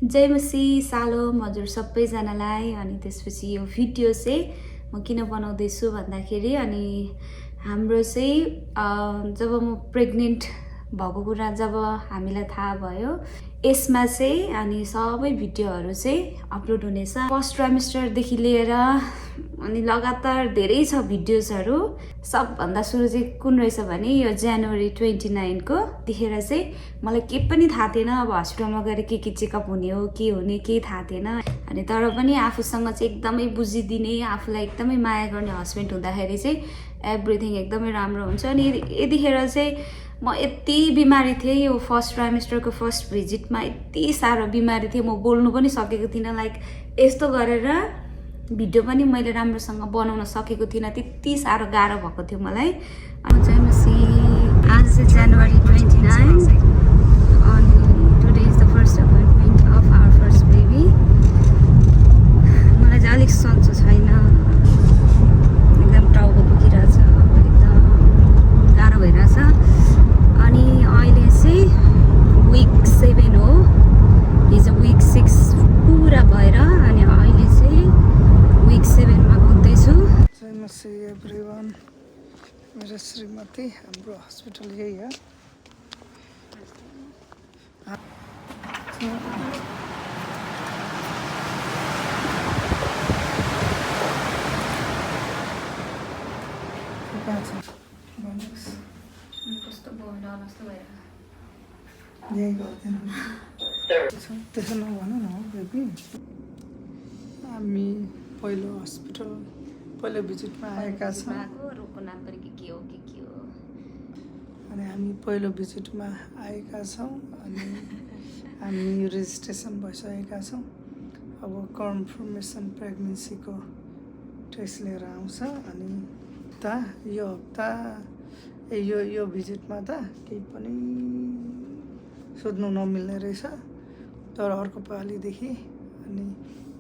जय मसी सालोम हजुर सबैजनालाई। अनि त्यसपछि यो भिडियो चाहिँ म किन बनाउँदैछु भन्दाखेरि अनि हाम्रो चाहिँ जब म प्रेग्नेन्ट भएको कुरा जब हामीलाई थाहा भयो यसमा चाहिँ अनि सबै भिडियोहरू चाहिँ अपलोड हुनेछ। फर्स्ट ट्राइमेस्टरदेखि लिएर अनि लगातार धेरै छ भिडियोजहरू। सबभन्दा सुरु चाहिँ कुन रहेछ भने यो जनवरी 29 को देखेर चाहिँ मलाई केही पनि थाहा थिएन। अब हस्पिटलमा गएर के चेकअप हुने हो के हुने केही थाहा थिएन। अनि तर पनि आफूसँग चाहिँ एकदमै बुझिदिने आफूलाई एकदमै माया गर्ने हस्बेन्ड हुँदाखेरि चाहिँ एभ्रिथिङ एकदमै राम्रो हुन्छ। अनि यतिखेर चाहिँ म यति बिमारी थिएँ। यो फर्स्ट ट्राइमेस्टरको फर्स्ट भिजिटमा यति साह्रो बिमारी थिएँ, म बोल्नु पनि सकेको थिइनँ। लाइक यस्तो गरेर भिडियो पनि मैले राम्रोसँग बनाउन सकेको थिइनँ, त्यति साह्रो गाह्रो भएको थियो मलाई। जय मसी। आज चाहिँ जनवरी 29 अनि today is the first appointment of our first baby. मलाई चाहिँ अलिक सन्चो छैन, एकदम टाउको दुखिरहेछ, एकदम गाह्रो भइरहेछ। अनि अहिले चाहिँ विक 7 हो, हिजो विक 6 पुरा भएर अनि अहिले चाहिँ विक 7 मा कुद्दैछु। जय मसी एभ्रिवान। मेरो श्रीमती, हाम्रो हस्पिटल यही हो। कस्तो भयो जस्तो भएर यही गर्दैन त्यसो नभन न बेबी। हामी पहिलो भिजिटमा आएका छौँ। रोगको नाम पनि के हो अनि हामी पहिलो भिजिटमा आएका छौँ अनि हामी रेजिस्ट्रेसन भइसकेका छौँ। अब कन्फर्मेसन प्रेग्नेन्सीको टेस्ट लिएर आउँछ। अनि यो हप्ता यो भिजिटमा त केही पनि सोध्नु नमिल्ने रहेछ। तर अर्को पालिदेखि अनि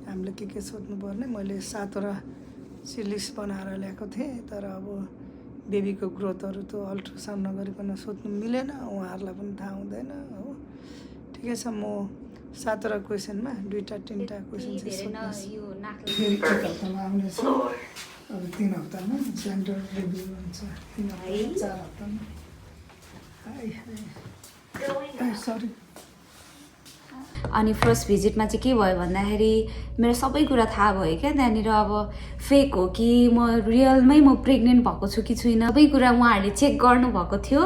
हामीले के सोध्नुपर्ने, मैले 7वटा सिलिस बनाएर ल्याएको थिएँ। तर अब बेबीको ग्रोथहरू त अल्ट्रासाउन्ड नगरिकन सोध्नु मिलेन, उहाँहरूलाई पनि थाहा हुँदैन हो। ठिकै छ, म 7वटा क्वेसनमा 2-3टा क्वेसन फेरि 1 हप्तामा आउनेछ। अब 3 हप्तामा जेन्डर रिभ्यू हुन्छ, 3 हप्ता 4 हप्तामा। सरी। अनि फर्स्ट भिजिटमा चाहिँ के भयो भन्दाखेरि मेरो सबै कुरा थाहा भयो क्या। त्यहाँनिर अब फेक हो कि म रियलमै म प्रेग्नेन्ट भएको छु कि छुइनँ, सबै कुरा उहाँहरूले चेक गर्नुभएको थियो।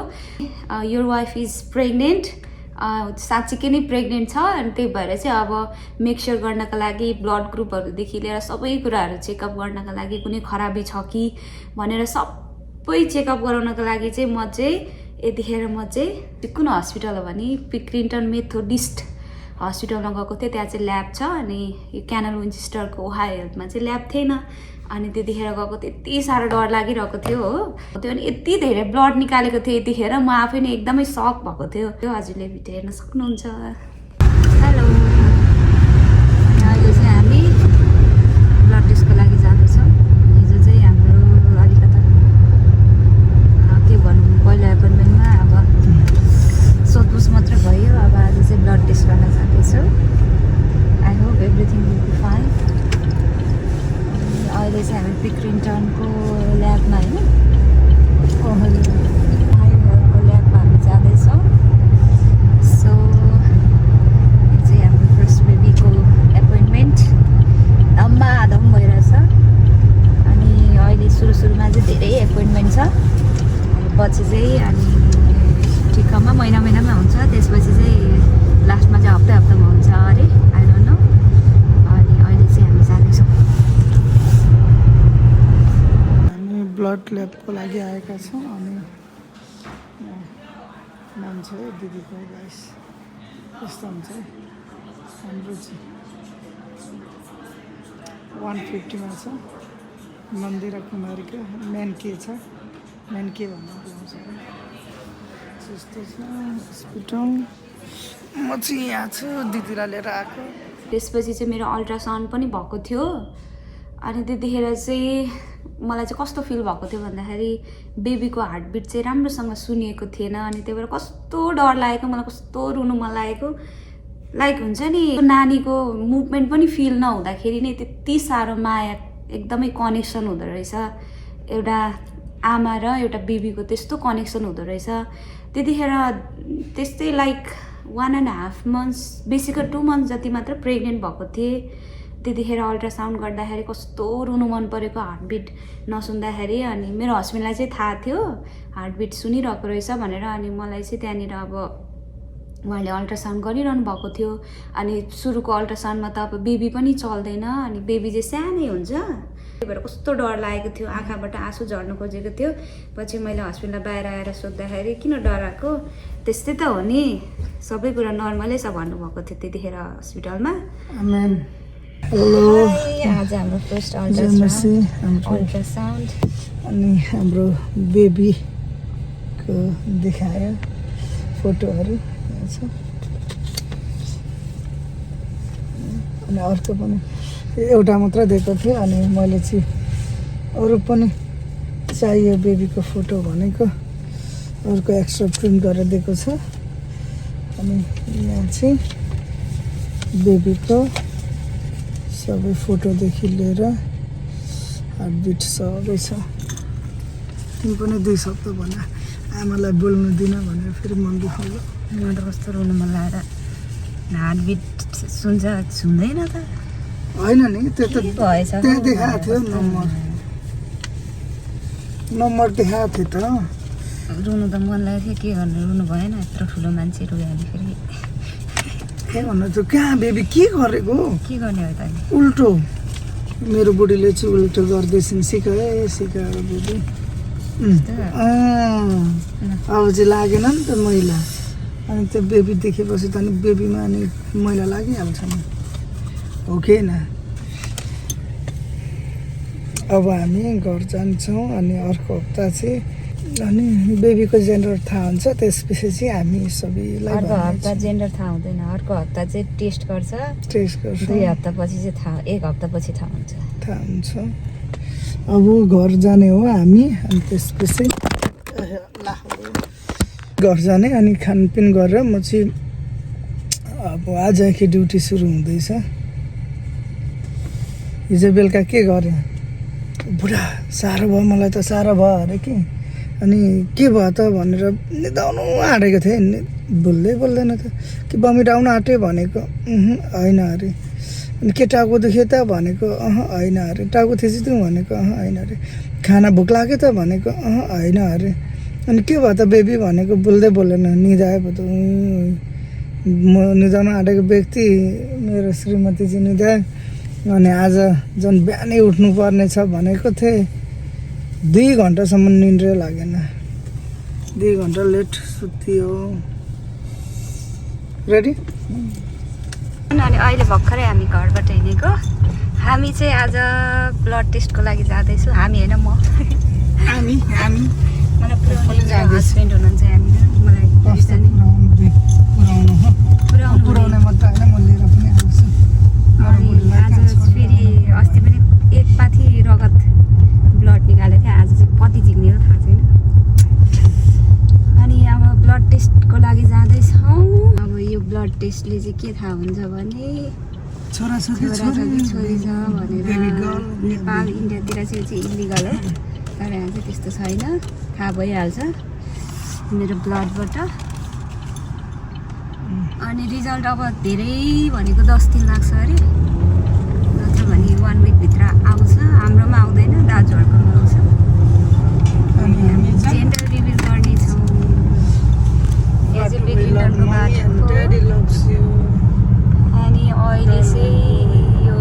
योर वाइफ इज प्रेग्नेन्ट, साँच्चीकै नै प्रेग्नेन्ट छ। अनि त्यही भएर चाहिँ अब मेकस्योर गर्नको लागि ब्लड ग्रुपहरूदेखि लिएर सबै कुराहरू चेकअप गर्नको लागि कुनै खराबी छ कि भनेर सबै चेकअप गराउनको लागि चाहिँ म चाहिँ यतिखेर कुन हस्पिटल हो भने क्लिन्टन मेथोडिस्ट हस्पिटलमा गएको थिएँ। त्यहाँ चाहिँ ल्याब छ अनि यो क्यानल विन्चेस्टरको ओहायो हेल्थमा चाहिँ ल्याब थिएन। अनि त्यतिखेर गएको त्यति साह्रो डर लागिरहेको थियो हो। त्यो अनि यति धेरै ब्लड निकालेको थियो यतिखेर, म आफै नै एकदमै सक भएको थियो। त्यो हजुरले भिडियो हेर्न सक्नुहुन्छ। हेलो, अहिले चाहिँ हामी ब्लड टेस्टको लागि जाँदैछौँ। हिजो चाहिँ हाम्रो अलिकता के भनौँ पहिलो एपोइन्टमेन्टमा अब सोधपुछ मात्रै भयो। अब आज चाहिँ ब्लड टेस्ट गर्न जाँदैछु। I hope everything will be fine. अहिले चाहिँ हामी क्लिन्टनको ल्याबमा होइन को ल्याबमा हामी जाँदैछौँ। सो यो चाहिँ हाम्रो फर्स्ट बेबीको एपोइन्टमेन्ट धम्माधम भइरहेछ। अनि अहिले सुरुमा चाहिँ धेरै एपोइन्टमेन्ट छ। पछि चाहिँ अनि ठिक्कमा महिनामा हुन्छ, त्यसपछि चाहिँ लास्टमा चाहिँ हप्तामा हुन्छ अरे, आई डोन्ट नो। अनि अहिले चाहिँ हामी जाँदैछौँ। हामी ब्लड ल्याबको लागि आएका छौँ। अनि मान्छे दिदीको गाइस यस्तो हुन्छ है। हाम्रो चाहिँ 150मा छ मन्दिरा कुमारीको मेन के छ, मेन के भन्नु पाउँछ त्यस्तो छ हस्पिटल। म चाहिँ यहाँ छु, दिदीलाई लिएर आएको। त्यसपछि चाहिँ मेरो अल्ट्रासाउन्ड पनि भएको थियो। अनि त्यतिखेर चाहिँ मलाई चाहिँ कस्तो फिल भएको थियो भन्दाखेरि बेबीको हार्टबिट चाहिँ राम्रोसँग सुनिएको थिएन। अनि त्यही भएर कस्तो डर लागेको, मलाई कस्तो रुनु मन लागेको। लाइक हुन्छ नि नानीको मुभमेन्ट पनि फिल नहुँदाखेरि नै त्यति साह्रो माया एकदमै कनेक्सन हुँदो रहेछ एउटा आमा र एउटा बेबीको त्यस्तो कनेक्सन हुँदो रहेछ त्यतिखेर त्यस्तै लाइक 1.5 months बेसीको 2 months जति मात्र प्रेग्नेन्ट भएको थिएँ त्यतिखेर अल्ट्रासाउन्ड गर्दाखेरि कस्तो रुनु मन परेको हार्टबिट नसुन्दाखेरि अनि मेरो हस्बेन्डलाई चाहिँ थाहा थियो हार्टबिट सुनिरहेको रहेछ भनेर अनि मलाई चाहिँ त्यहाँनिर अब उहाँले अल्ट्रासाउन्ड गरिरहनु भएको थियो अनि सुरुको अल्ट्रासाउन्डमा त अब बेबी पनि चल्दैन अनि बेबी चाहिँ सानै हुन्छ त्यही भएर कस्तो डर लागेको थियो आँखाबाट आँसु झर्नु खोजेको थियो पछि मैले हस्बेन्डलाई बाहिर आएर सोद्धाखेरि किन डराएको त्यस्तै त हो नि सबै कुरा नर्मलै छ भन्नुभएको थियो त्यतिखेर हस्पिटलमा हेलो आज हाम्रो फर्स्ट अल्ट्रासाउन्ड अनि हाम्रो बेबीको देखायो फोटोहरू छ अनि अर्को पनि एउटा मात्र दिएको थियो अनि मैले चाहिँ अरू पनि चाहियो बेबीको फोटो भनेको अर्को एक्स्ट्रा प्रिन्ट गरेर दिएको छ अनि यहाँ चाहिँ बेबीको सबै फोटोदेखि लिएर हार्टबिट सबै छ तिमी पनि 2 शब्द भन आमालाई बोल्नु दिन भनेर फेरि मन दुखाउँछ म त कस्तो रुनु मन लागेर हार्टबिट सुन्दैन त होइन नि त्यो त भएछ त्यहाँ देखाएको थियो नम्बर देखाएको थियो त रुनु त मन लागेको थियो के गर्नु रुनु भएन यत्रो ठुलो मान्छे रुयो भने फेरि के भन्नु त्यो कहाँ बेबी के गरेको के गर्ने हो त उल्टो मेरो बुढीले चाहिँ उल्टो गर्दैछन् सिकायो बेबी अब चाहिँ लागेन नि त मैला अनि त्यो बेबी देखेपछि त अनि बेबीमा अनि मैला लागिहाल्छ नि हो कि न अब हामी घर जान्छौँ अनि अर्को हप्ता चाहिँ अनि बेबीको जेन्डर थाहा हुन्छ त्यसपछि चाहिँ हामी सबैलाई अर्को हप्ता जेन्डर थाहा हुँदैन अर्को हप्ता चाहिँ टेस्ट गर्छ 2 हप्तापछि चाहिँ थाहा 1 हप्तापछि थाहा हुन्छ अब घर जाने हो हामी अनि त्यसपछि घर जाने अनि खानपिन गरेर म चाहिँ अब आजदेखि ड्युटी सुरु हुँदैछ हिजो बेलुका के गरेँ बुढा साह्रो भयो मलाई त साह्रो भयो अरे कि अनि के भयो त भनेर निदाउनु आँटेको थिएँ बोल्दैन त कि बमिट आउनु आँट्यो भनेको होइन अरे अनि के टाउको दुख्यो त भनेको होइन अरे टाउको थिचिदिउँ भनेको होइन अरे खाना भोक लाग्यो त भनेको होइन अरे अनि के भयो त बेबी भनेको बोल्दैन निदायो पो त म निदाउनु आँटेको व्यक्ति मेरो श्रीमती चाहिँ निदायो अनि आज झन् बिहानै उठ्नु पर्ने छ भनेको थिएँ 2 घन्टासम्म निन्द्रै लागेन 2 घन्टा लेट सुत्यो रेडी अनि अहिले भर्खरै हामी घरबाट हिँडेको हामी चाहिँ आज ब्लड टेस्टको लागि जाँदैछु हामी होइन म मलाई हस्बेन्ड हुनुहुन्छ यहाँनिर मलाई पुऱ्याउने मात्र होइन म लिएर पनि आउँछु आज फेरि अस्ति पनि 1 पाथी रगत ब्लड निकालेको थिएँ आज चाहिँ कति झिक्ने हो थाहा छैन अनि अब ब्लड टेस्टको लागि जाँदैछौँ अब यो ब्लड टेस्टले चाहिँ के थाहा हुन्छ भने छोरी छ भनेर नेपाल इन्डियातिर चाहिँ इलिगल हो तर यहाँ चाहिँ त्यस्तो छैन थाहा भइहाल्छ मेरो ब्लडबाट अनि रिजल्ट अब धेरै भनेको 10 दिन लाग्छ अरे नत्र भने 1 विकभित्र आउँछ हाम्रोमा आउँदैन दाजुहरूकोमा आउँछ अनि हामी जेन्डर रिभिल गर्नेछौँ यो चाहिँ बेकलिन्टनको बाटो अनि अहिले चाहिँ यो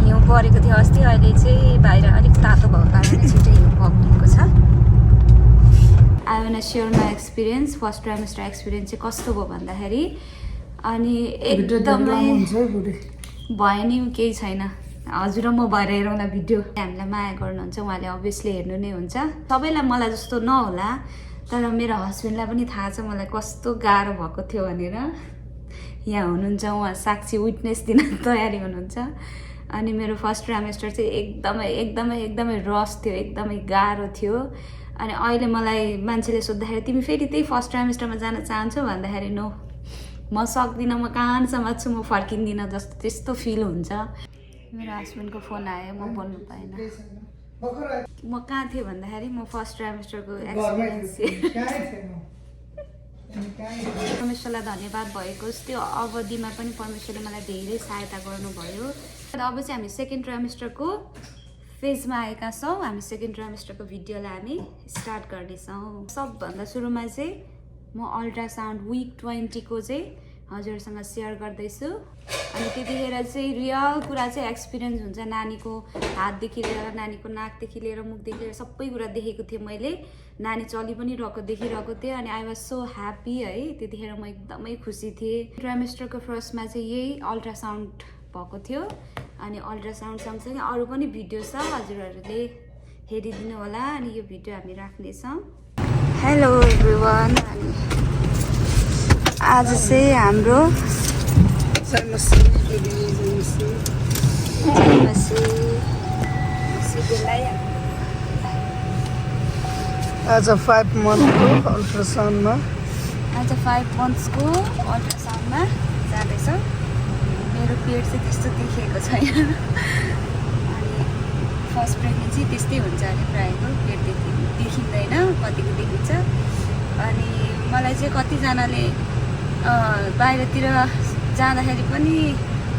हिउँ परेको थियो अस्ति अहिले चाहिँ बाहिर अलिक तातो भएको कारणले छिटो हिउँ पक्रिएको छ I one share my experience first trimester experience चाहिँ कस्तो भयो भन्दाखेरि अनि एकदमै भयो नि केही छैन हजुर र म भएर हेरौँला भिडियो हामीलाई माया गर्नुहुन्छ उहाँले अभियसली हेर्नु नै हुन्छ सबैलाई मलाई जस्तो नहोला तर मेरो हस्बेन्डलाई पनि थाहा छ मलाई कस्तो गाह्रो भएको थियो भनेर यहाँ हुनुहुन्छ उहाँ साक्षी विटनेस दिन तयारी हुनुहुन्छ अनि मेरो फर्स्ट ट्राइमेस्टर चाहिँ एकदमै रस थियो एकदमै गाह्रो थियो अनि अहिले मलाई मान्छेले सोद्धाखेरि तिमी फेरि त्यही फर्स्ट ट्राइमेस्टरमा जान चाहन्छौ भन्दाखेरि नो म सक्दिनँ, म कहाँसम्म छु, म फर्किँदिनँ जस्तो त्यस्तो फिल हुन्छ। मेरो हस्बेन्डको फोन आयो, म बोल्नु पाएन। म कहाँ थिएँ भन्दाखेरि म फर्स्ट ट्राइमेस्टरको एक्सपिरियन्स परमेश्वरलाई धन्यवाद भएको त्यो अवधिमा पनि परमेश्वरले मलाई धेरै सहायता गर्नुभयो। अब चाहिँ हामी सेकेन्ड ट्राइमेस्टरको फेजमा आएका छौँ। हामी सेकेन्ड ट्राइमेस्टरको भिडियोलाई हामी स्टार्ट गर्नेछौँ। सबभन्दा सुरुमा चाहिँ म अल्ट्रासाउन्ड विक 20 को चाहिँ हजुरसँग सेयर गर्दैछु। अनि त्यतिखेर चाहिँ रियल कुरा चाहिँ एक्सपिरियन्स हुन्छ। नानीको हातदेखि लिएर नानीको नाकदेखि लिएर मुखदेखि लिएर सबै कुरा देखेको थिएँ मैले। नानी चलि पनि देखिरहेको थिएँ अनि आई वाज सो ह्याप्पी है। त्यतिखेर म एकदमै खुसी थिएँ। ट्राइमेस्टरको फर्स्टमा चाहिँ यही अल्ट्रासाउन्ड भएको थियो। अनि अल्ट्रासाउन्ड सँगसँगै अरू पनि भिडियो छ, हजुरहरूले हेरिदिनु होला। अनि यो भिडियो हामी राख्नेछौँ। हेलो एभ्रिवान, अनि आज चाहिँ हाम्रो आज 5 मन्थको अल्ट्रासाउन्डमा जाँदैछौँ। मेरो पेट चाहिँ त्यस्तो देखिएको छैन। अनि फर्स्ट प्रेग्नेन्सी त्यस्तै हुन्छ अरे, प्रायःको पेट देखिँदैन, कतिको देखिन्छ। अनि मलाई चाहिँ कतिजनाले बाहिरतिर जाँदाखेरि पनि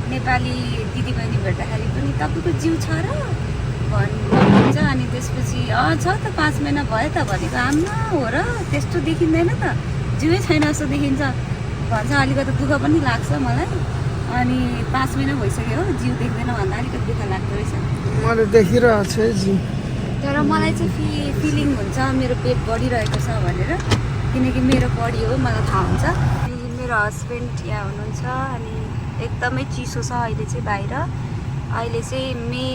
नेपाली दिदीबहिनी भेट्दाखेरि पनि तपाईँको जिउ छ र भन्नुहुन्छ। अनि त्यसपछि छ त 5 महिना भयो त भनेको, आम्मा हो र त्यस्तो देखिँदैन त, जिउै छैन जस्तो देखिन्छ भन्छ। अलिकति दुःख पनि लाग्छ मलाई। अनि 5 महिना भइसक्यो हो, जिउ देख्दैन भन्दा अलिकति दुःख लाग्दो रहेछ। मैले देखिरहेको छु जिउ, तर मलाई चाहिँ फिलिङ हुन्छ मेरो पेट बढिरहेको छ भनेर, किनकि मेरो बडी हो, मलाई थाहा हुन्छ। अनि मेरो हस्बेन्ड यहाँ हुनुहुन्छ। अनि एकदमै चिसो छ अहिले चाहिँ बाहिर। अहिले चाहिँ मे,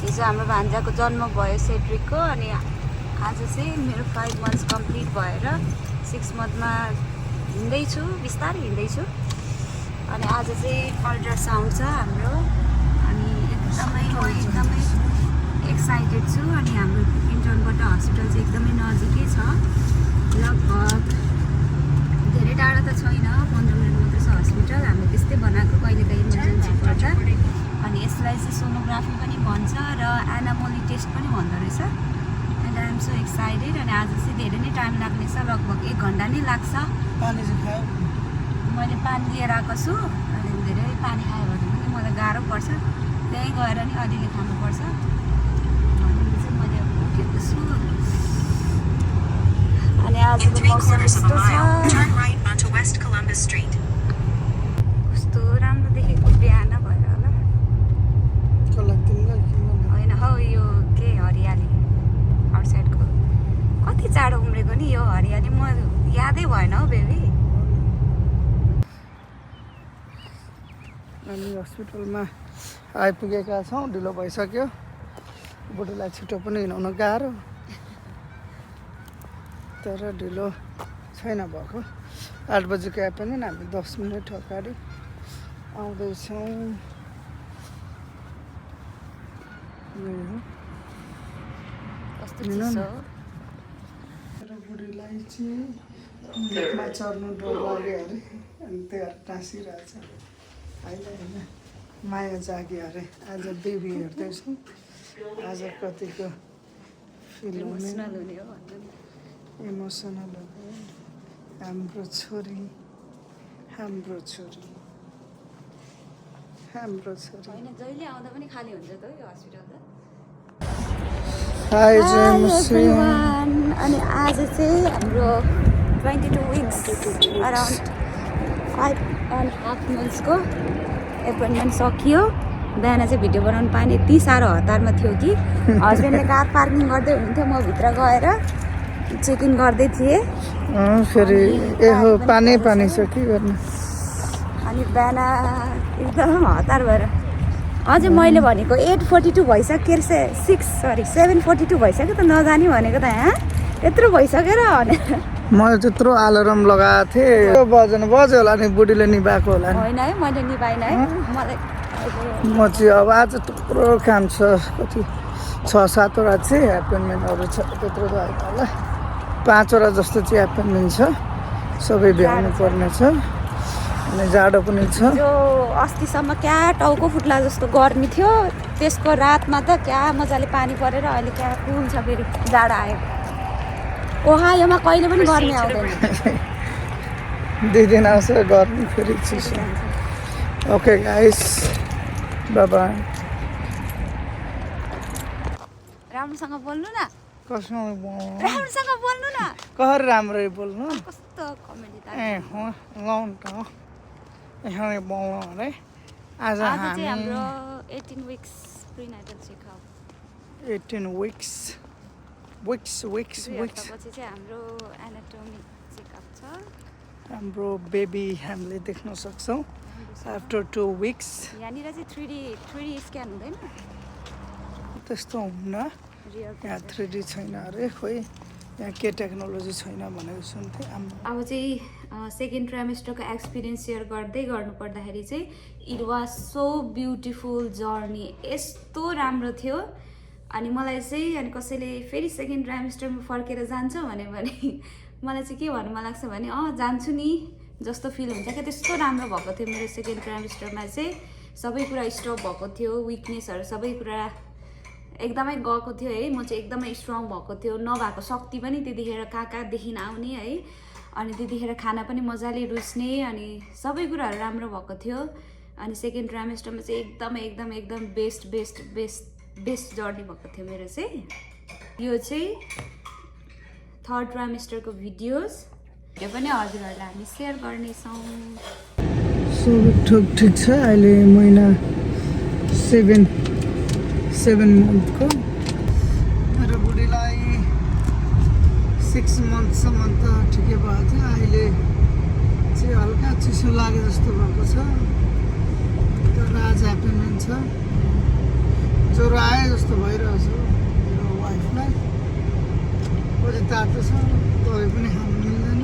हिजो हाम्रो भान्जाको जन्म भयो सेड्रिकको। अनि आज चाहिँ मेरो 5 मन्थ्स कम्प्लिट भएर 6 मन्थमा हिँड्दैछु, बिस्तारै हिँड्दैछु। अनि आज चाहिँ अल्ट्रासाउन्ड छ हाम्रो। अनि एकदमै एक्साइटेड छु। अनि हाम्रो इन्टर्नबाट हस्पिटल चाहिँ एकदमै नजिकै छ, लगभग धेरै टाढा त छैन, 15 मिनट मात्र छ हस्पिटल। हामीले त्यस्तै बनाएको कहिलेकाहीँ इमर्जेन्सी पर्दा। अनि यसलाई चाहिँ सोनोग्राफी पनि भन्छ र एनामोली टेस्ट पनि भन्दो रहेछ। And I am so excited. अनि आज चाहिँ धेरै नै टाइम लाग्नेछ, लगभग 1 घन्टा नै लाग्छ। पानी चाहिँ खायो? मैले पानी लिएर आएको छु। अनि धेरै पानी खायो भने पनि मलाई गाह्रो पर्छ, त्यहीँ गएर नि अलिअलि खानुपर्छ भनेर चाहिँ मैले उठेको छु। अनि आजको मौसम यस्तो छ, कस्तो राम्रो देखेको बिहान भएर होला। होइन हौ, यो के हरियाली आउटसाइडको कति चाँडो उम्रेको नि यो हरियाली, म यादै भएन हौ बेबी। अनि हस्पिटलमा आइपुगेका छौँ, ढिलो भइसक्यो। बुढीलाई छिटो पनि हिँडाउन गाह्रो, तर ढिलो छैन भएको। 8 बजीको एपोइन्टमेन्ट, हामी 10 मिनट अगाडि आउँदैछौँ। कस्तो चिसो। र बुढीलाई चाहिँ मुखमा चढ्नु डर लाग्यो अरे, अनि त्यहाँ टाँसिरहेछ। होइन माया जाग्यो अरे। आज बेबी हेर्दैछौँ। आज कतिको फिल हुने, इमोसनल हो। हाम्रो छोरी होइन, जहिले आउँदा पनि खाली हुन्छ त यो हस्पिटल त। High everyone. अनि आज चाहिँ हाम्रो 22 विक्स अराउन्ड 5.5 मन्थ्सको एपोइन्टमेन्ट सकियो। बिहान चाहिँ भिडियो बनाउनु पाएन, यति साह्रो हतारमा थियो कि हस्बेन्डले कार पार्किङ गर्दै हुनुहुन्थ्यो, म भित्र गएर चेक इन गर्दै थिएँ। फेरि एहो पानी छ के गर्नु। अनि बिहान एकदम हतार भएर अझै मैले भनेको 8:42 भइसक्यो, 7:42 भइसक्यो त, नजाने भनेको त यहाँ यत्रो भइसक्यो र भनेर मैले त्यत्रो अलार्म लगाएको थिएँ। बज्यो होला नि, बुढीले निभाएको होला नि। होइन है, मैले निभाइनँ है। मलाई म चाहिँ अब आज थुप्रो काम छ, कति 6-7वटा चाहिँ एपोइन्टमेन्टहरू छ, त्यत्रो भयो होला। 5वटा जस्तो चाहिँ एपोइन्टमेन्ट छ। सबै भ्याउनु पर्ने छ अनि जाडो पनि छ। जो अस्तिसम्म क्या टाउको फुट्ला जस्तो गर्मी थियो त्यसको रातमा त क्या मजाले पानी परेर अहिले क्या कुल छ फेरि जाडो आयो। ओहायोमा कहिले पनि गर्मी आउँदैन। 2 दिन आउँछ गर्मी फेरि चिसो। Okay guys bye bye. राम्रोसँग बोल्नु न, कसमा बोल्नु राम्रोसँग बोल्नु न। कहर राम्ररी बोल्नु कस्तो कमेडी त। हो लौन त यहाँ बोल्नु अरे। आज चाहिँ हामी हाम्रो 18 weeks प्रिनाइटल चेकअप। 18 weeks पछि चाहिँ हाम्रो एनाटोमी चेकअप छ। हाम्रो बेबी हामीले देख्न सक्छौँ आफ्टर 2 weeks। यहाँनिर चाहिँ 3D स्क्यान हुँदैन त्यस्तो हुन्न यहाँ 3D छैन अरे। खोइ यहाँ के टेक्नोलोजी छैन भनेको सुन्थेँ। अब चाहिँ सेकेन्ड ट्राइमेस्टरको एक्सपिरियन्स सेयर गर्नु पर्दाखेरि चाहिँ it was so beautiful journey. यस्तो राम्रो थियो अनि मलाई चाहिँ अनि कसैले फेरि सेकेन्ड ट्राइमेस्टरमा फर्केर जान्छ भने मलाई चाहिँ के भन्नु मन लाग्छ भने जान्छु नि जस्तो फिल हुन्छ क्या। त्यस्तो राम्रो भएको थियो मेरो सेकेन्ड ट्राइमेस्टरमा चाहिँ। सबै कुरा स्टप भएको थियो, विकनेसहरू सबै कुरा एकदमै गएको थियो है। म चाहिँ एकदमै स्ट्रङ भएको थियो, नभएको शक्ति पनि त्यतिखेर कहाँदेखि आउने है। अनि त्यतिखेर खाना पनि मजाले रुच्ने अनि सबै कुराहरू राम्रो भएको थियो। अनि सेकेन्ड ट्राइमेस्टरमा चाहिँ एकदम बेस्ट जर्नी भएको थियो मेरो चाहिँ। यो चाहिँ थर्ड ट्राइमेस्टरको भिडियोज यो पनि हजुरहरूलाई हामी सेयर गर्नेछौँ। सबै ठिक छ। अहिले महिना 7 मन्थको। मेरो बुढीलाई 6 मन्थसम्म त ठिकै भएको थियो। अहिले चाहिँ हल्का चिसो लागे जस्तो भएको छ तर आज ह्याप्पीमेन्ट छ। ज्वरो आए जस्तो भइरहेछ मेरो वाइफलाई। कति तातो छ दबाई पनि खानु मिल्दैन।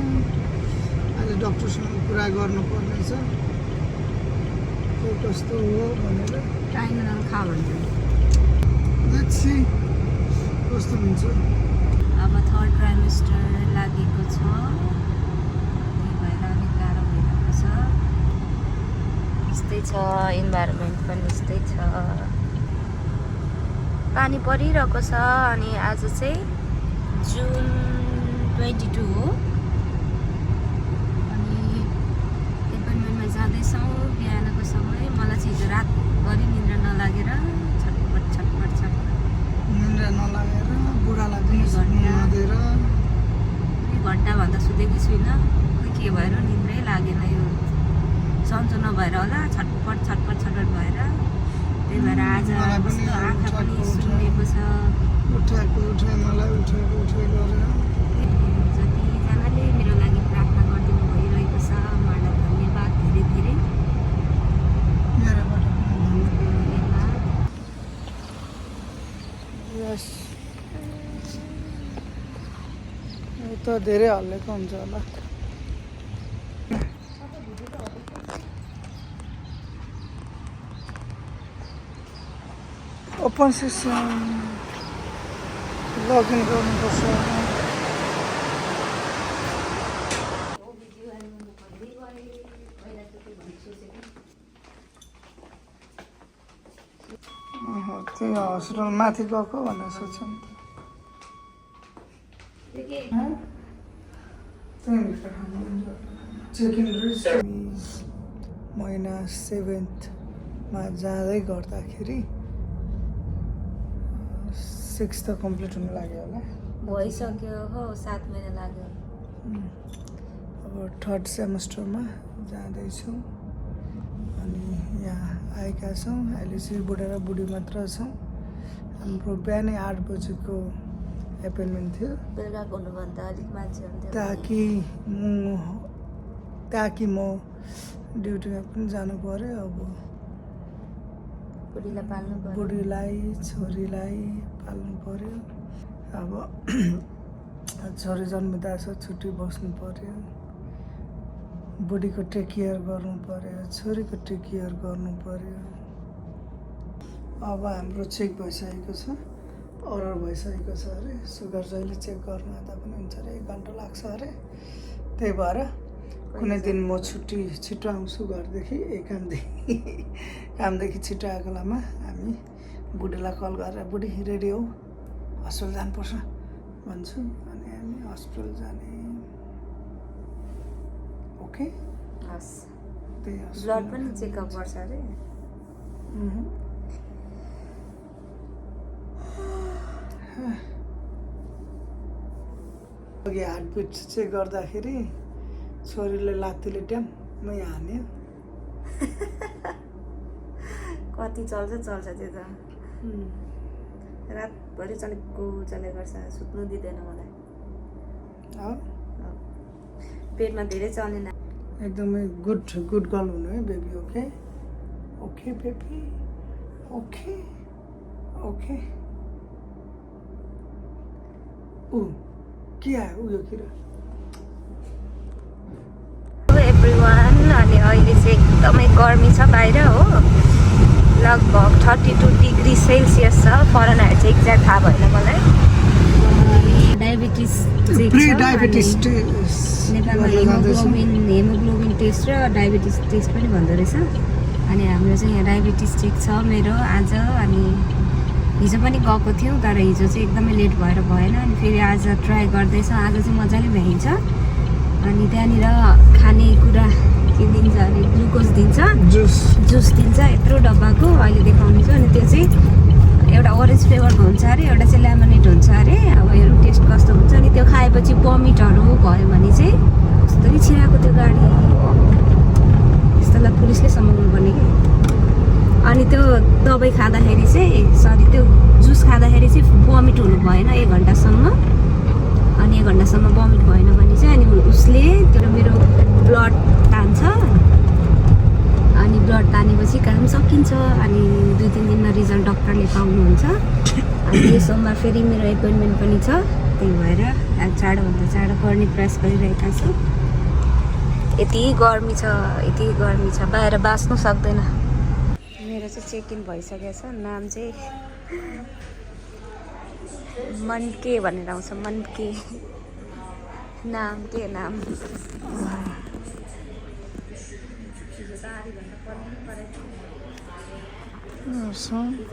अहिले डक्टरसँग कुरा गर्नुपर्ने छ के कस्तो हो भनेर। टाइनल खा भन्छ। लेट्स सी कस्तो हुन्छ। अब थर्ड ट्राइमेस्टर लागेको छ, त्यही भएर अलिक गाह्रो भइरहेको छ। यस्तै छ, इन्भाइरोमेन्ट पनि यस्तै छ, पानी परिरहेको छ। अनि आज चाहिँ जुन 22 हो अनि एपोइन्टमेन्टमा जाँदैछौँ बिहानको समय। मलाई चाहिँ हिजो रातभरि निन्द्रा नलागेर छटपट निन्द्रा नलागेर बुढालाई पनि नदिएर 2 घन्टाभन्दा सुतेको छुइनँ। के भएर निन्द्रै लागेन। यो सन्चो नभएर होला छटपट भएर। त्यही भएर आज कस्तो आँखा पनि सुन्नेको छ। उठाएको मलाई उठाएको गरेर जतिजनाले मेरो लागि प्रार्थना गरिदिनु भइरहेको छ उहाँलाई धन्यवाद धेरै मेरोबाट धन्यवाद। यस यो त धेरै हल्लेको हुन्छ होला। ओपन सेसन लगइन गर्नुपर्छ। त्यही हस्पिटल माथि गएको भनेर सोच्छ नि त। महिना 7मा जाँदै गर्दाखेरि 6 त कम्प्लिट हुनु लाग्यो होला। भइसक्यो हो 7 महिना लाग्यो। अब थर्ड सेमेस्टरमा जाँदैछौँ अनि यहाँ आएका छौँ। अहिले चाहिँ बुढा र बुढी मात्र छौँ। हाम्रो बिहानै 8 बजीको एपोइन्टमेन्ट थियो। बेलुका हुनुभन्दा अलिक मान्छे हुन्थ्यो ताकि म ड्युटीमा पनि जानु पऱ्यो। अब बुढीलाई छोरीलाई पाल्नु पऱ्यो। अब छोरी जन्मिँदा छ छुट्टी बस्नु पऱ्यो। बुढीको टेक केयर गर्नु पऱ्यो, छोरीको टेक केयर गर्नु पऱ्यो। अब हाम्रो चेक भइसकेको छ, अर्डर भइसकेको छ अरे। सुगर जहिले चेक गर्नु आउँदा पनि हुन्छ अरे 1 घन्टा लाग्छ अरे। त्यही भएर कुनै दिन म छुट्टी छिटो आउँछु घरदेखि कामदेखि छिटो आएको बेलामा हामी बुढीलाई कल गरेर बुढी रेडी हौ हस्पिटल जानुपर्छ भन्छु अनि हामी हस्पिटल जाने ओके हस् त्यही ब्लड पनि चेकअप गर्छ अरे अघि हार्टबिट चेक गर्दाखेरि छोरीले लात्तीले ट्याम्मै हान्यो कति चल्छ त्यो त रातभरि चलेको गर्छ सुत्नु दिँदैन मलाई पेटमा धेरै चलेन एकदमै गुड गर्ल हुनु है baby okay okay baby okay okay के आयो उयो किरा एभ्रिवान अनि अहिले चाहिँ एकदमै गर्मी छ बाहिर हो लगभग 32 डिग्री सेल्सियस छ फरेनहाइट चाहिँ एक्ज्याक्ट थाहा भएन मलाई डायबिटिस नेपालमा हेमोग्लोबिन टेस्ट र डायबिटिस टेस्ट पनि भन्दो रहेछ अनि हाम्रो चाहिँ यहाँ डायबिटिस चेक छ मेरो आज अनि हिजो पनि गएको थियौँ तर हिजो चाहिँ एकदमै लेट भएर भएन अनि फेरि आज ट्राई गर्दैछ आज चाहिँ मजाले भ्याइन्छ अनि त्यहाँनिर खानेकुरा के दिन्छ अरे ग्लुकोज दिन्छ जुस दिन्छ यत्रो डब्बाको अहिले देखाउँदैछु अनि त्यो चाहिँ एउटा ओरेन्ज फ्लेभरको हुन्छ अरे एउटा चाहिँ लेमनेड हुन्छ अरे अब हेरौँ टेस्ट कस्तो हुन्छ अनि त्यो खाएपछि भमिटहरू भयो भने चाहिँ कस्तो नि छिराएको त्यो गाडी यस्तोलाई पुलिसले समाउनु पर्ने कि अनि त्यो दबाई खाँदाखेरि चाहिँ त्यो जुस खाँदाखेरि चाहिँ भमिट हुनु भएन 1 घन्टासम्म अनि 1 घन्टासम्म भमिट भएन भने चाहिँ अनि उसले त्यो मेरो ब्लड तान्छ अनि ब्लड तानेपछि काम सकिन्छ अनि 2-3 दिनमा रिजल्ट डक्टरले पाउनुहुन्छ अनि यो सोमबार फेरि मेरो एपोइन्टमेन्ट पनि छ त्यही भएर चाँडोभन्दा चाँडो गर्ने प्रयास गरिरहेका छु यति गर्मी छ बाहिर बाँच्नु सक्दैन मेरो चाहिँ चेक इन भइसकेको छ नाम चाहिँ मनके भनेर आउँछ मनके नाम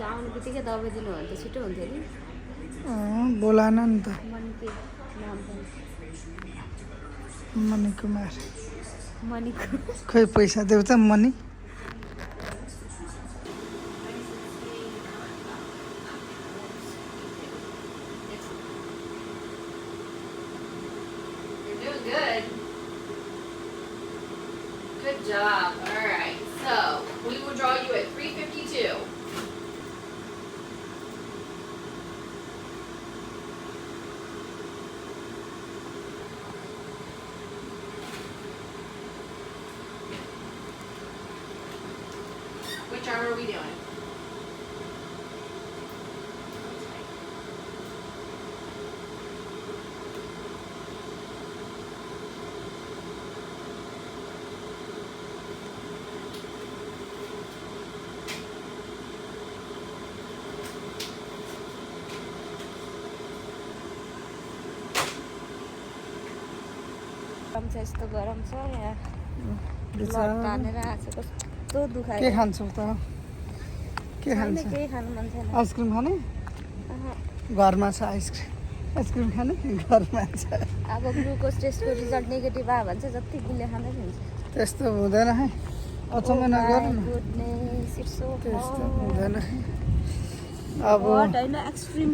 आउनु बित्तिकै दबाई दिनु भने त छिटो हुन्थ्यो नि बोलाएन नि त मनके नाम मणि कुमार मणिको खोइ पैसा देऊ त मणि Good job. All right. So we will draw you at 352. Which arm are we doing? यस्तो गरम छ यहाँ तानेर आएको छ कस्तो दुखायो के खान्छौ त के खान्छ केही खानु मन छैन आइसक्रिम खाने घरमा छ आइसक्रिम खाने घरमा छ अब ग्लुकोज टेस्टको रिजल्ट नेगेटिभ आयो भने चाहिँ जति गिले खाँदै हुन्छ त्यस्तो हुँदैन है अचम्म नगर न त्यस्तो हुँदैन अब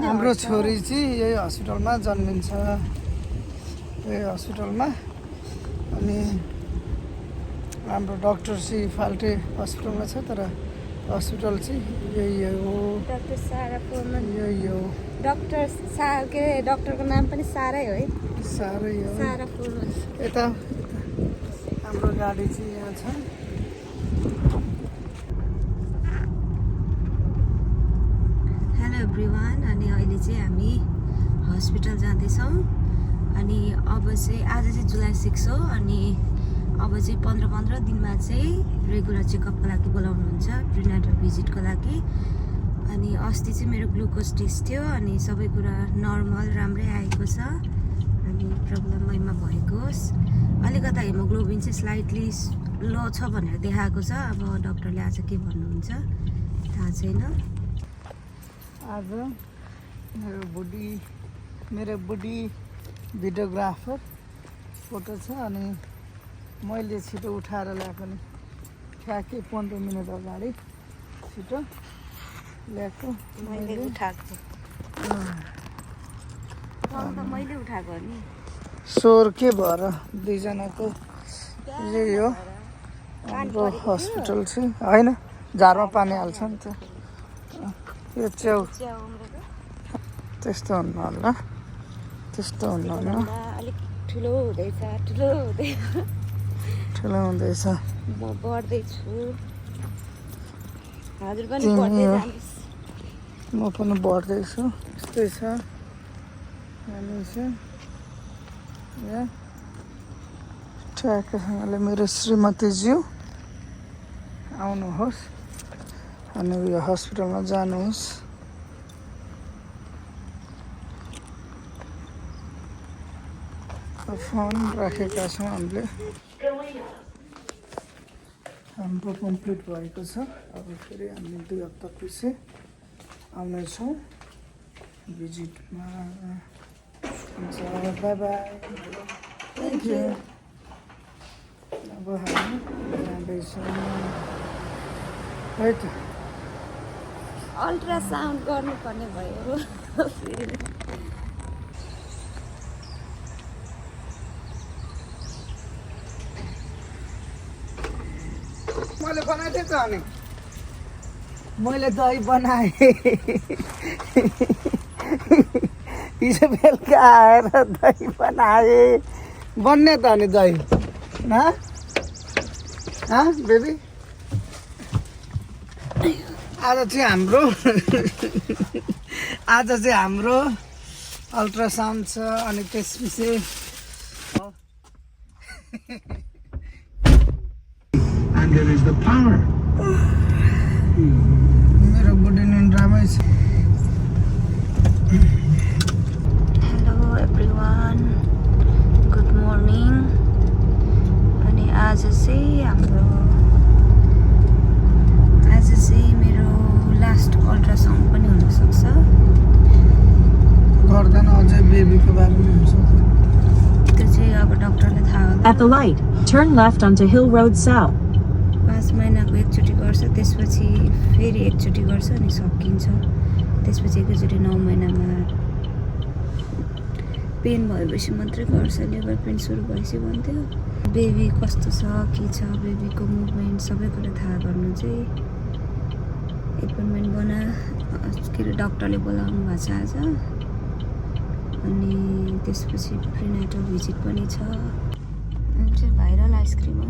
हाम्रो छोरी चाहिँ यही हस्पिटलमा जन्मिन्छ यही हस्पिटलमा अनि हाम्रो डाक्टर चाहिँ फाल्टे हस्पिटलमा छ तर हस्पिटल चाहिँ यही हो डाक्टर सारा फोर्मन यही हो डक्टरको नाम पनि सारै हो है सारै हो सारा फोर्मन यता हाम्रो गाडी चाहिँ यहाँ छ हेलो एभ्रिवान अनि अहिले चाहिँ हामी हस्पिटल जाँदैछौँ अनि अब चाहिँ आज चाहिँ जुलाई 6 हो अनि अब चाहिँ 15 दिनमा चाहिँ रेगुलर चेकअपको लागि बोलाउनुहुन्छ प्रिनेटल भिजिटको लागि अनि अस्ति चाहिँ मेरो ग्लुकोज टेस्ट थियो अनि सबै कुरा नर्मल राम्रै आएको छ अनि प्रब्लम मैमा भएको होस् अलिकता हेमोग्लोबिन चाहिँ स्लाइटली लो छ भनेर देखाएको छ। अब डक्टरले आज के भन्नुहुन्छ थाहा छैन। आज मेरो बुढी भिडियोग्राफर फोटो छ अनि मैले छिटो उठाएर ल्याएको नि ठ्याक्कै 15 मिनट अगाडि छिटो ल्याएको मैले उठाएको मैले उठाएको नि। स्वर के भएर दुईजनाको यही हो हाम्रो हस्पिटल चाहिँ होइन झारमा पानी हाल्छ नि त यो च्याउ त्यस्तो हुन्न होला त्यस्तो हुन्न होला अलिक ठुलो हुँदैछ ठुलो हुँदैछ म बढ्दैछु हजुर पनि तिमी बढ्दै हो। जानुहोस्। म पनि बढ्दैछु यस्तै छ हामी चाहिँ यहाँ ठ्याक्कसँगले मेरो श्रीमतीज्यू आउनुहोस् अनि यो हस्पिटलमा जानुहोस्। फोन राखेका छौँ हामीले हाम्रो कम्प्लिट भएको छ। अब फेरि हामी 2 हप्ता पछि आउनेछौँ भिजिटमा। हुन्छ बाई बाई थ्याङ्क यू। अब हामी जाँदैछौँ है त। अल्ट्रासाउन्ड गर्नुपर्ने भयो फेरि। मैले बनाइदिएँ त अनि मैले दही बनाएँ हिजो बेलुका आएर दही बनाएँ बन्ने त अनि दही बेबी आज चाहिँ हाम्रो अल्ट्रासाउन्ड छ अनि त्यसपछि And there is the power. मेरो बुढी निन्द्रामै छ। Hello everyone good morning. अनि आज चाहिँ मेरो लास्ट अल्ट्रासाउन्ड पनि हुनसक्छ। गर्दैन अझै बेबीको बारेमा हुन्छ त्यो चाहिँ अब डक्टरले थाहा होला। At the light, turn left onto Hill Road South. 5 महिनाको एकचोटि गर्छ त्यसपछि फेरि एकचोटि गर्छ अनि सकिन्छ। त्यसपछि एकैचोटि 9 महिनामा पेन भएपछि मात्रै गर्छ। लेबर पेन सुरु भएपछि भन्थ्यो। बेबी कस्तो छ के छ बेबीको मुभमेन्ट सबै कुरा थाहा गर्नु चाहिँ एपोइन्टमेन्ट के अरे डक्टरले बोलाउनु भएको छ आज। अनि त्यसपछि प्रिनेटल भिजिट पनि छ। चाहिँ भाइरल आइसक्रिम है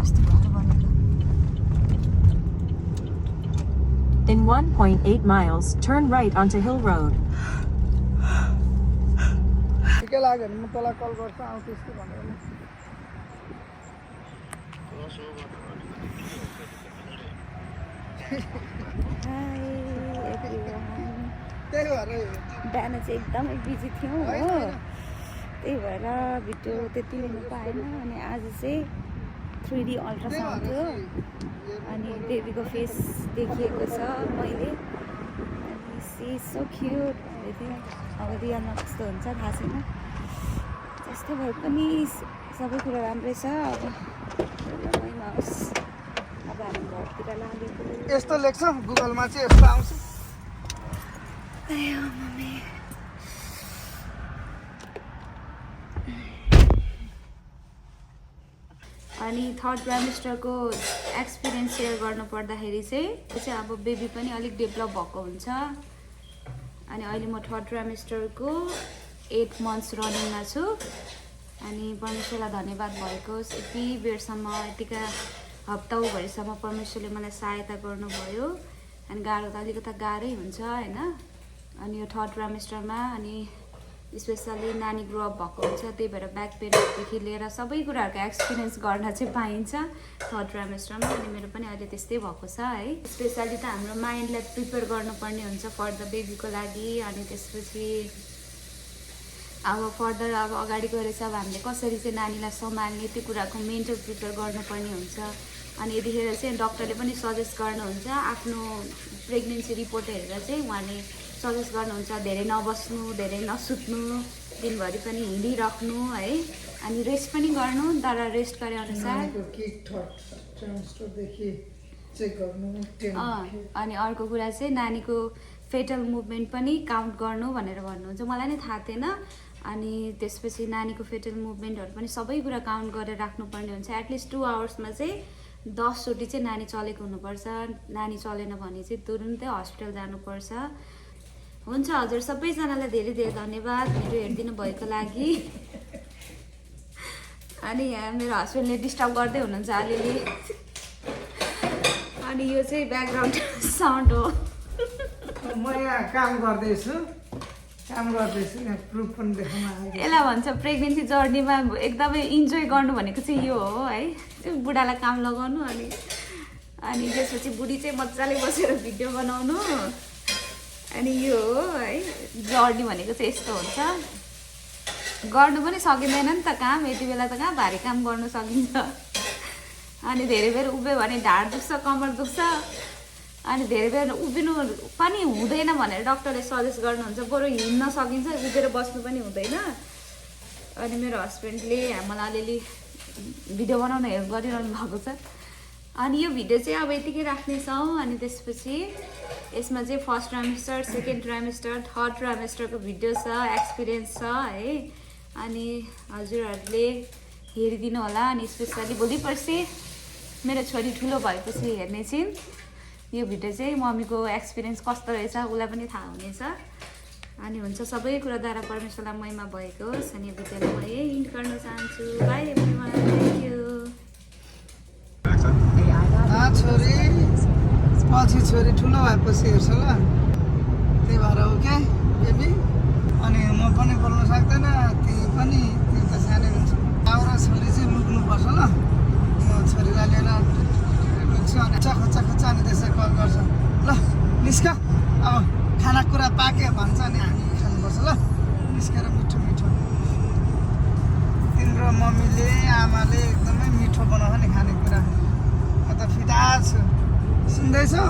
अस्ति भएर बनेको। In 1.8 miles, turn right onto Hill Road. ठिकै लाग्यो भने म तँलाई कल गर्छु आउँछु यस्तो भनेर नि। High everyone. त्यही भएर बिहान चाहिँ एकदमै बिजी थियौँ हो त्यही भएर भिडियो त्यति लिनु पाएन। अनि आज चाहिँ 3D अल्ट्रासाउन्ड थियो अनि बेबीको फेस देखिएको छ मैले। अनि सी सो क्युट भन्दै थियो। अब रियलमा कस्तो हुन्छ थाहा छैन। जस्तो भए पनि सबै कुरा राम्रै छ। अब मैमा होस्। अब हामी घरतिर लागेको। यस्तो लेख्छ गुगलमा चाहिँ यस्तो आउँछ। आयो मम्मी। अनि 3rd ट्राइमेस्टरको एक्सपिरियन्स सेयर गर्नु पर्दाखेरि चाहिँ अब बेबी पनि अलिक डेभलप भएको हुन्छ। अनि अहिले म 3rd ट्राइमेस्टरको 8 मन्थ्स रनिङमा छु। अनि परमेश्वरलाई धन्यवाद भएको यति बेरसम्म यतिका हप्ताभरिसम्म परमेश्वरले मलाई सहायता गर्नुभयो। अनि गाह्रो त अलिकता गाह्रै हुन्छ होइन। अनि यो 3rd ट्राइमेस्टरमा अनि स्पेसली नानी ग्रो अप भएको हुन्छ त्यही भएर ब्याक पेनदेखि लिएर सबै कुराहरूको एक्सपिरियन्स गर्न चाहिँ पाइन्छ 3rd ट्राइमेस्टरमा। अनि मेरो पनि अहिले त्यस्तै भएको छ है। स्पेसली त हाम्रो माइन्डलाई प्रिपेयर गर्नुपर्ने हुन्छ फर द बेबीको लागि। अनि त्यसपछि अब फर्दर अब अगाडि गएर चाहिँ अब हामीले कसरी चाहिँ नानीलाई सम्हाल्ने त्यो कुराको मेन्टल प्रिपेयर गर्नुपर्ने हुन्छ। अनि यतिखेर चाहिँ डक्टरले पनि सजेस्ट गर्नुहुन्छ, आफ्नो प्रेग्नेन्सी रिपोर्ट हेरेर चाहिँ उहाँले सजेस्ट गर्नुहुन्छ धेरै नबस्नु, धेरै नसुत्नु, दिनभरि पनि हिँडिराख्नु है, अनि रेस्ट पनि गर्नु, तर रेस्ट गरे अनुसार अनि अर्को कुरा चाहिँ नानीको फेटल मुभमेन्ट पनि काउन्ट गर्नु भनेर भन्नुहुन्छ। मलाई नै थाहा थिएन। अनि त्यसपछि नानीको फेटल मुभमेन्टहरू पनि सबै कुरा काउन्ट गरेर राख्नुपर्ने हुन्छ। एटलिस्ट 2 आवर्समा चाहिँ 10 चोटि चाहिँ नानी चलेको हुनुपर्छ। नानी चलेन भने चाहिँ तुरुन्तै हस्पिटल जानुपर्छ। हुन्छ हजुर, सबैजनालाई धेरै धेरै धन्यवाद मेरो हेरिदिनु भएको लागि। अनि यहाँ मेरो हस्बेन्डले डिस्टर्ब गर्दै हुनुहुन्छ अलिअलि। अनि यो चाहिँ ब्याकग्राउन्ड साउन्ड हो। म यहाँ काम गर्दैछु यहाँ प्रुफ पनि देखाउन आएको। यसलाई भन्छ प्रेग्नेन्सी जर्नीमा एकदमै इन्जोय गर्नु भनेको चाहिँ यो हो है, त्यो बुढालाई काम लगाउनु अनि त्यसपछि बुढी चाहिँ मजाले बसेर भिडियो बनाउनु। अनि यो हो है जर्नी भनेको चाहिँ यस्तो हुन्छ। गर्नु पनि सकिँदैन नि त काम, यति बेला त कहाँ भारी काम गर्नु सकिन्छ। अनि धेरै बेर उभियो भने ढाड दुख्छ, कमर दुख्छ, अनि धेरै बेर उभिनु पनि हुँदैन भनेर डक्टरले सजेस्ट गर्नुहुन्छ। बरु हिँड्न सकिन्छ, उभिएर बस्नु पनि हुँदैन। अनि मेरो हस्बेन्डले मलाई अलिअलि भिडियो बनाउन हेल्प गरिरहनु भएको छ। अनि यो भिडियो चाहिँ अब यतिकै राख्नेछौँ। अनि त्यसपछि यसमा चाहिँ first trimester, second trimester, third ट्राइमेस्टरको भिडियो छ, एक्सपिरियन्स छ है। अनि हजुरहरूले हेरिदिनु होला। अनि स्पेसली भोलि पर्सि मेरो छोरी ठुलो भएपछि हेर्ने छिन् यो भिडियो चाहिँ। मम्मीको एक्सपिरियन्स कस्तो रहेछ उसलाई पनि थाहा हुनेछ। अनि हुन्छ, सबै कुराद्वारा परमेश्वरलाई महिमा भएको होस्। अनि यो भिडियोलाई म यही इन्ड गर्न चाहन्छु। By everyone, thank you. छोरी पछि छोरी ठुलो भएपछि हेर्छु ल, त्यही भएर हो क्या बेबी। अनि म पनि बोल्नु सक्दैन, तिमी पनि, तिमी त सानै हुन्छ। आउरा छोरी चाहिँ लुक्नुपर्छ ल। म छोरीलाई लिएर लुक्छु अनि खोच्चा अनि त्यसै कल गर्छ ल। निस्क, अब खानाकुरा पाक्यो भन्छ अनि हामी खानुपर्छ ल। निस्केर मिठो मिठो तिम्रो मम्मीले आमाले एकदमै मिठो बनाउँछ नि खानेकुरा। म त फिदा छु, सुन्दैछौ?